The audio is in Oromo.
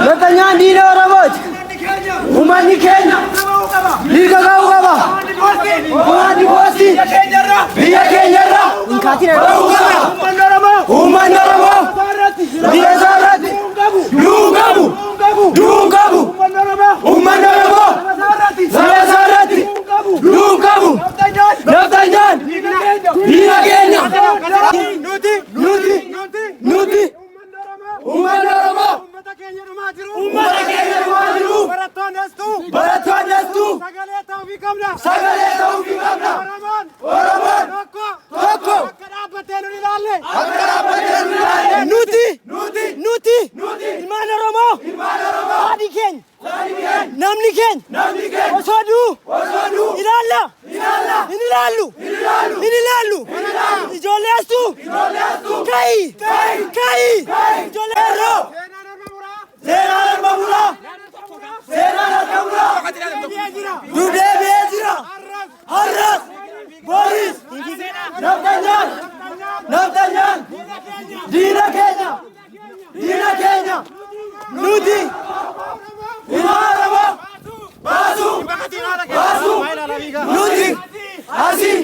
Nafxanyaan diina Oromooti. Uummanni keenya mirga ga'uu qaba. Uummanni poostii biyya keenyarra ba'uu qaba. Uummanni Oromoo biyya isaa irratti du'uu qabu. Du'uu qabu. Uummanni Oromoo saba isaa irratti du'uu qabu. Nafxanyaan diina keenya. Nuti nuti nuti uummanni Oromoo Uummata keenya dhumaa jiru. uummata keenya dhumaa jiru. Barattoonni astuu. Barattoonni astuu Sagalee ta'uufii qabna. sagalee ta'uufii qabna. Oromoon Oromoon tokko tokko akka dhaabbattee nu ilaalle. akka dhaabbattee nu ilaalle. Nuti Nuti nuti nuti ilmaan Oromoo ilmaan Oromoo haadhi keenya haadhi keenya namni keenya namni keenya osoo du'u osoo du'u ilaalla ilaalla hin ilaallu hin ilaallu hin ilaallu hin ilaallu. Ijoollee astuu Ijoollee astuu ka'i Ka'i! ka'i Ka'i! ijoollee Qeerroo Seenaan orma muraa. seenaan harka muraa seenaan harka muraa Deebi'ee jira. nu deebi'ee jira. Har'as Har'as boris nafxanyaan nafxanyaan diina keenya diina keenya nuti ilmaan Oromoo baasuu baasuu nuti asii